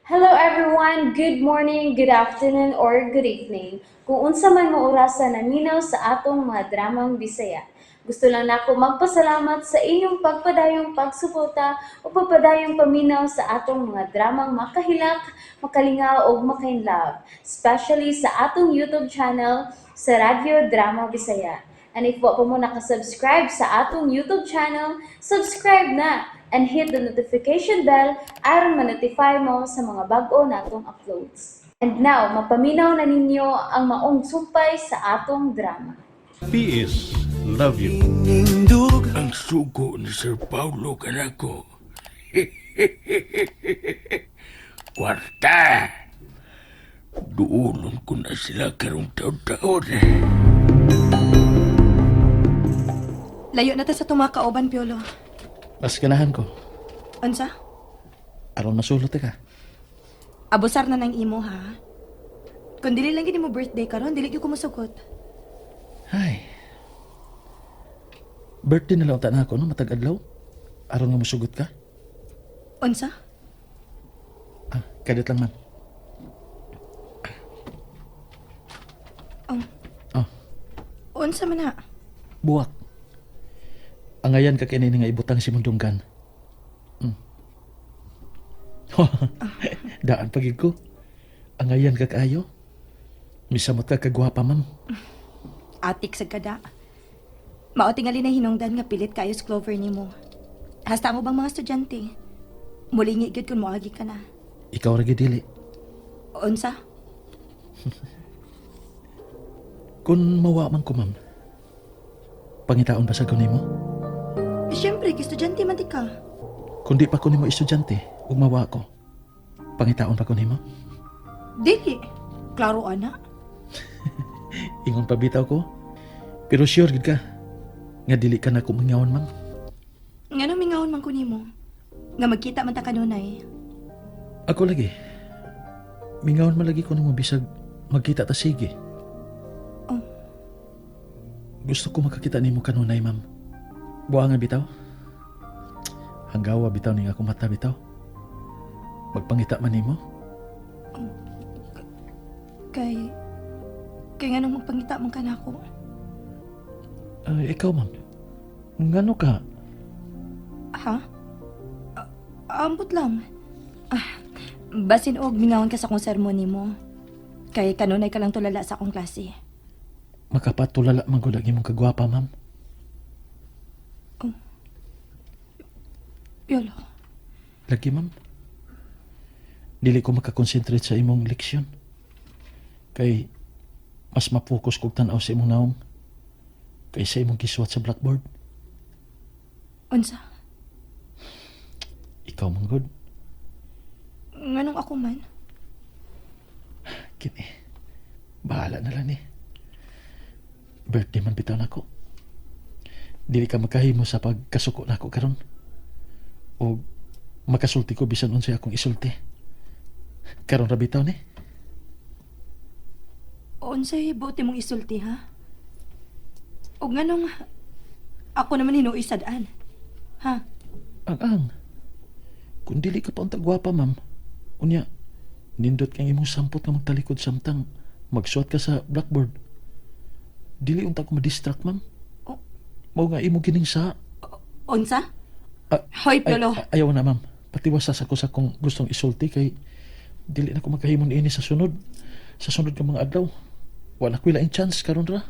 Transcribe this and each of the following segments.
Hello everyone! Good morning, good afternoon, or good evening. Kung unsa man mo orasa naminaw sa atong mga dramang Bisaya. Gusto lang nako magpasalamat sa inyong pagpadayong pagsuporta o pagpadayong paminaw sa atong mga dramang makahilak, makalingaw ug makainlove, especially sa atong YouTube channel sa Radyo Drama Bisaya. And if wa pa mo nakasubscribe sa atong YouTube channel, subscribe na and hit the notification bell aron ma-notify mo sa mga bag-o natong uploads. And now, mapaminaw na ninyo ang maong sumpay sa atong drama. PS Love you. Ang sugo ni Sir Paulo kanako. Kwarta. Duolon ko na sila karong taon-taon. Layo na ta sa tumakauban, Piolo. Mas ganahan ko. Unsa? Aron masulot ka. Abusar na ng imo, ha? Kung dili lang gini mo birthday karon, dili gyud ko mosugot. Ay. Birthday na lang ta na ako, no? Matag adlaw. Aron nga musugot ka. Unsa? Ah, kadit lang man. Oh. Oh, Unsa man na? Buwak. Angayan ka kini nga ibutang si mundunggan. Daan pagid ko. Angayan ka kaayo. Misamot ka kagwapa, ma'am. Atik sa kada. Mao tingali na hinungdan nga pilit kayo sa Clover nimo. Hasta mo bang mga estudyante? Mulingi gyud kung moagi ka na. Ikaw ra gyud dili. Unsa? Kung mawa man ko, ma'am. Pangitaon ba sa nimo? Siyempre, kay estudyante man di ka. Kung di pa ko nimo estudyante, ug mawa ko. Pangitaon pa ko nimo? Dili. Klaro ana. Ingon pa bitaw ko. Pero sure gid ka nga dili ka na kumingawan, ma'am. Ngano mingawon man ko nimo? Nga magkita man ta kanunay. Ako lagi. Mingawan man lagi ko nimo bisag magkita ta sige. Oh. Gusto ko makakita nimo kanunay, ma'am. Buangan bitaw. Hanggawa bitaw ning akong mata bitaw. Magpangita man nimo. Kay nganong magpangita man ka nako? Ay, ikaw, ma'am. Ngano ka? Ha? Ambot lang. Ah, basin og mingawon ka sa akong sermon nimo. Kay kanunay ka lang tulala sa akong klase. Makapatulala man gud ang imong kagwapa, ma'am. Yolo. Lagi, ma'am. Dili ko makakonsentrate sa imong leksyon. Kay mas ma-focus kog tan-aw sa imong naong kaysa imong gisuwat sa blackboard. Unsa? Ikaw man gud. Nganong ako man? Kini. Bahala na lang ni. Birthday man bitaw nako. Dili ka makahimo sa pagkasuko nako karon. O makasulti ko bisan unsay akong isulti. Karon ra bitaw ni. Unsay buti mong isulti, ha? Og nganong ako naman hinuoy sad-an? Ha? Ang ang. Kung dili ka pa untag gwapa, ma'am. Unya, nindot kang imong sampot nga magtalikod samtang magsuwat ka sa blackboard. Dili unta ko ma-distract, ma'am. Oh. Mao nga imo kining sa Unsa? Ah, Hoy, ay, Piolo. Ayaw na, ma'am. Patiwasa sa ko sa kung gustong isulti kay dili na ko makahimon ini sa sunod. Sa sunod nga mga adlaw. Wala ko laing chance karon ra.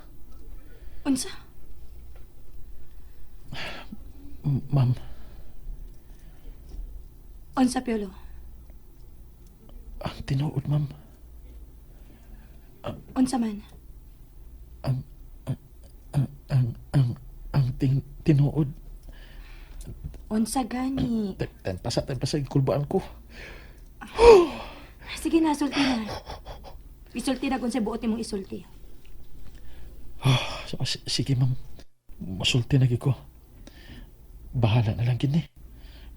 Unsa? Ma'am, Unsa, Piolo? Ang tinuod, ma'am. Unsa man? Ang tinuod. Unsa gani? Tan pasa, tan pasa, kulbaan ko. Sige na, sulti na. Isulti na kung sa buot nimong isulti. Sige, ma'am. Masulti na gyud ko. Bahala na lang kini.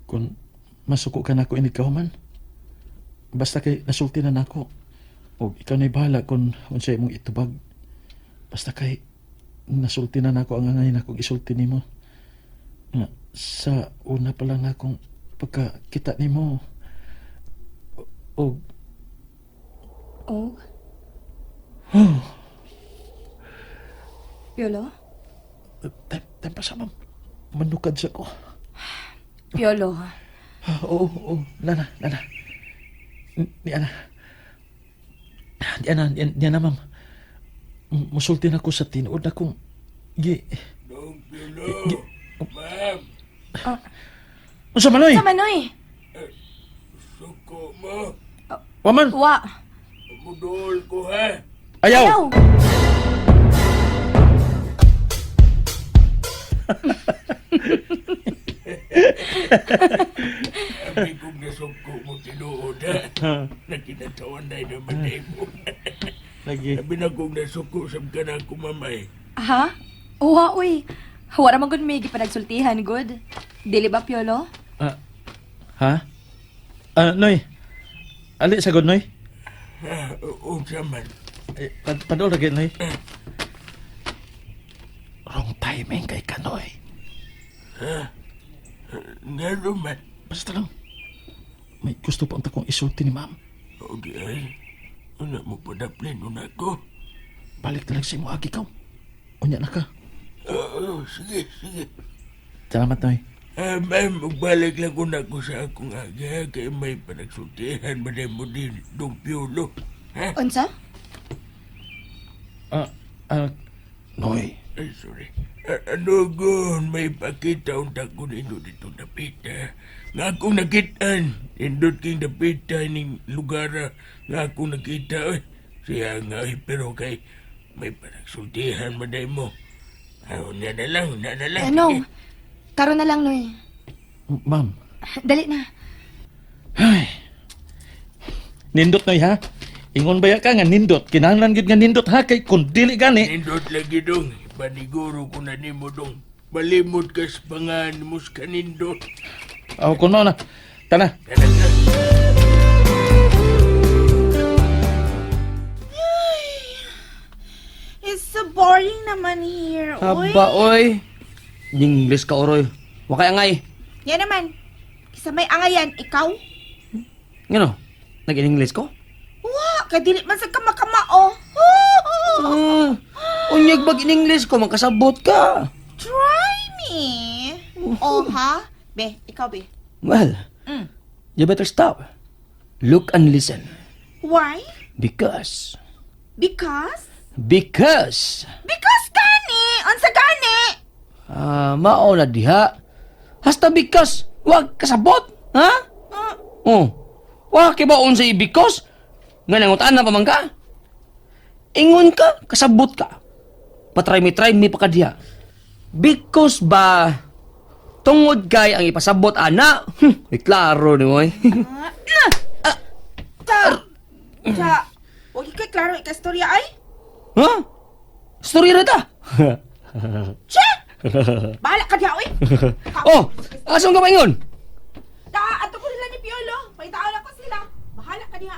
Kung masuko ka nako inig man. Basta kay nasulti na nako. O ikaw na'y bahala kung unsay imong itubag. Basta kay nasulti na nako ang angay nakong isulti nimo. Nga, sa una pa lang nakong pagkakita nimo. Og Og? Piolo? Time pa sa ma'am. Manukad sa ko. Piolo. Ah, oo, oo. Nana, nana. Ni ana. Ni ana, ni ana, ma'am. Musulti na ko sa tinuod na kong gi. Dong Piolo. Ma'am, Unsa man oy? Sa manoy. suko mo. Waman. Wa. Mudol ko ha. Ayaw. Ayaw. Abi kong nasuko mo tinuod ha. Nakinatawan na naman na mo. Lagi. Abi na kong nasuko sa ka na kumamay. Ha? Wa, uy. Wala man gud may gipanagsultihan, good. Dili ba, Piolo? Ah, ha? Ah, Noy. Ali sagod Noy. Ha, unsa man. Eh, padol lagi Noy. Wrong timing kay Kanoy. Ngano man. Basta lang. May gusto pa unta kong isulti ni ma'am. O di ay. Una mo padaplin una ko. Balik na lang sa imo agi ka. Unya na ka. Oo, sige, sige. Salamat, Noy. Ah, ma'am, magbalik lang ko na ko sa akong aga kay may panagsultihan ba mo din Dong Piolo. Ha? Unsa? Ah, ah, Noy. Ay, sorry. Ah, ano gon, may pakita unta ko nindot dito dapita. Nga akong nakitaan, nindot king dapita ning lugar ah, nga akong nakita. Oy. Siya nga, ay, pero kay may panagsultihan ba mo. Ay, una na lang, una na lang. Ano? Karon na lang, Noy. Ma'am. Dali na. Ay. Nindot, Noy, ha? Ingon ba ya ka nga nindot? Kinahanglan gyud nga nindot, ha? Kay kung dili gani. Nindot lagi dong, paniguro ko na nimo dong. Malimot ka sa pangan mo sa kanindot. Aw, kun mao na. Tana. Tara na. It's so boring naman here. Uy. Aba, oy. English ka, oroy. Wakay angay. Yan naman. Kisa may angayan, ikaw? Ngano? Nag-English ko? Wa, kadili man sa kamakamao. Ah, unyag bag in English ko, magkasabot ka. Try me. Oh, ha? Be, ikaw be. Well, you better stop. Look and listen. Why? Because, Because? because, Because gani! Unsa gani? ah, mao na diha. Hasta because, wag kasabot. Ha? Oh. Wa kay ba unsa i-because? Nga nangutaan na pa man ka? Ingon ka, kasabot ka. Patry me, try me pa ka diha. Because ba, tungod kay ang ipasabot ana. Ay, klaro ni mo eh. Sa, sa, wag ikay klaro ikastorya ay. Ha? Story ra ta. Che! Bahala ka diha, uy. Oh, asong ka maingon? Ta, ato ko sila ni Piolo. Pahitaon ako sila. Bahala ka diha.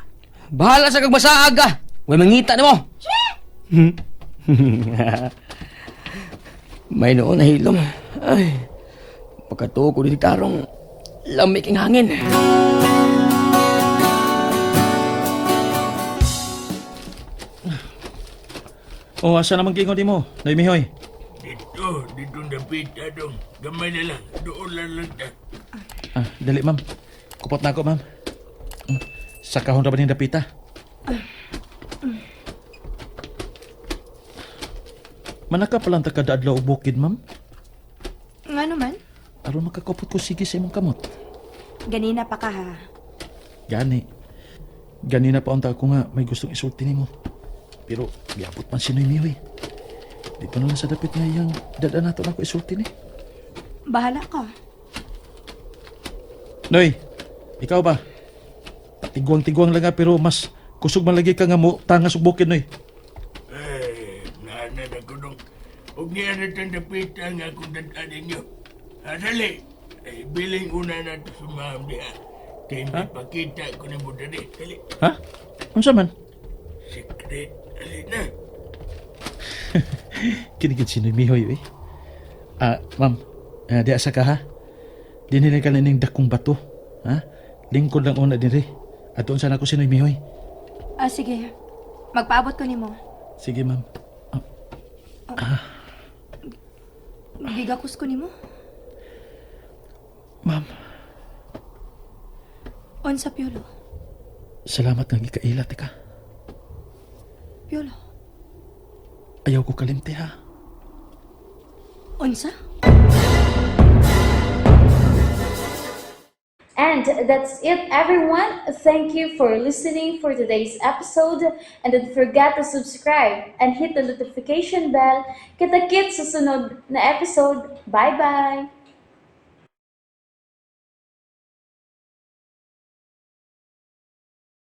Bahala sa kagbasaag ka. Way mangita nimo. Che! May noon na hilom. Ay, pagkatuo ko dito karong lamig ang hangin. Oh, asa naman giingon nimo? Noy Mihoy. Dito, dito dapita dong. Gamay na lang, doon lang lang ta. Ah, dali, ma'am. Kupot na ako, ma'am. Sa kahon ra ba ning dapita? Manaka palang ta kada adlaw og bukid, ma'am. Nga naman. Aron makakupot ko sige sa imong kamot. Ganina pa ka, ha? Gani. Gani na pa unta ako nga may gustong isulti nimo. Pero giabot man si Noy Mihoy. Dito na lang sa dapit nga iyang dada nato na ako isulti ni. Bahala ka. Noy, ikaw ba? Tigwang-tigwang lang nga pero mas kusog man lagi ka nga mo tangas og bukid, Noy. Eh, naanan ako dong. Huwag niya na itong dapita nga akong dadaan ninyo. Ah, dali. Ay, biling una na ito sa ma'am diha. Kaya may pakita ko ni mo dali. Dali. Ha? Unsa man? Secret. Dali na. Kinigid si Noy Mihoy, eh. Ah, ma'am, ah, di asa ka ha? Dinili ka na ning dakong bato, ha? Lingkod lang una dinri. Atuon sana ko si Noy Mihoy. Ah, sige. Magpaabot ko nimo. Sige, ma'am. Gigakos ko nimo. Ma'am, Unsa, Piolo? salamat nga gikailat ka. Piolo. Ayaw ko kalimti ha. Unsa? And that's it, everyone. Thank you for listening for today's episode. And don't forget to subscribe and hit the notification bell. Kita-kits sa sunod na episode. Bye-bye!